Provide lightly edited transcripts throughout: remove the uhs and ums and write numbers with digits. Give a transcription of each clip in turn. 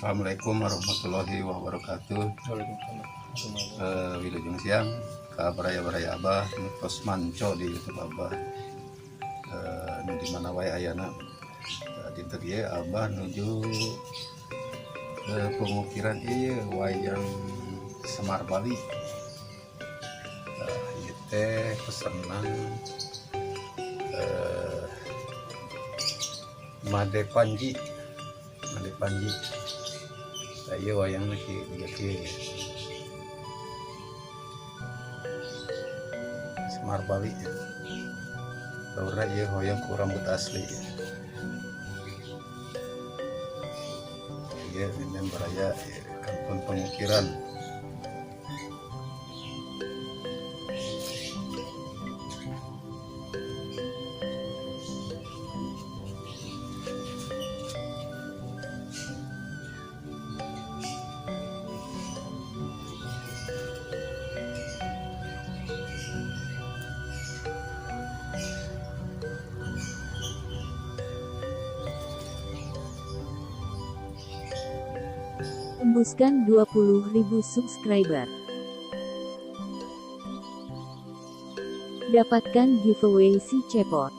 Assalamualaikum warahmatullahi wabarakatuh. Waalaikumsalam. Wilujeng siang ka baraya-baraya Abah nu tos manco di YouTube Abah. Nu di mana wae ayana. Dinten ieu Abah nuju pengukiran ieu wayang Semar Bali. Ieu teh pesenan Made Panji. Made Panji. Ieu wayangna ki kieu. Semar Bali. Baurna ieu hoyong ku rambut asli. Ieu dinten baraya kampung pengukiran. Tembuskan 20.000 subscriber. Dapatkan giveaway si cepot.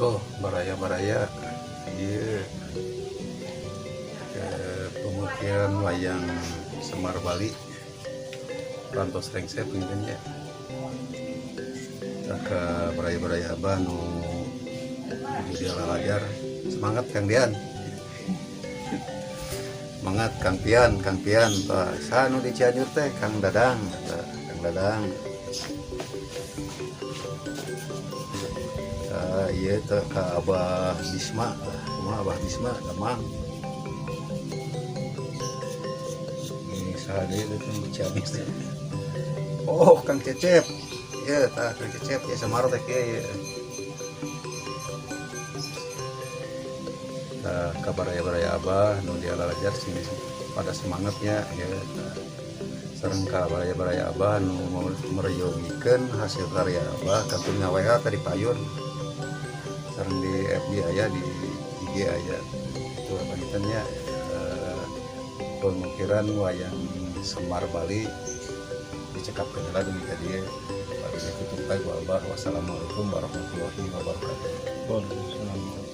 Tuh baraya-baraya ieu pengukiran wayang Semar Bali rantos rengse punten nya. Tah ka baraya-baraya abah nu di lalajar, semangat Kang Dian, semangat Kang Pian, Kang Pian. Tah saha nu di Cianjur teh? Kang Dadang. Tah, Kang Dadang. Tah ieu teh ka Abah Bisma. Tah kumaha Abah Bisma damang? Ini saha deui teh di Ciamis teh? Oh, Kang Cecep ya. Tah Kang Cecep ya, Semar teh kieu ya. Tah ka baraya-baraya abah nu dialajar sing pada semangatnya ya. Tah sareng ka baraya-baraya abah nu mereyogikeun hasil karya abah kantun nga-WA tadi payun, sareng di FB aya, di IG aya. Itu panginten nya, pengukiran wayang Semar Bali dicekapkeun heula dugi ka dieu. Wabillahi tutup bae ku abah. Wassalamualaikum warahmatullahi wabarakatuh. Waalaikumsalam.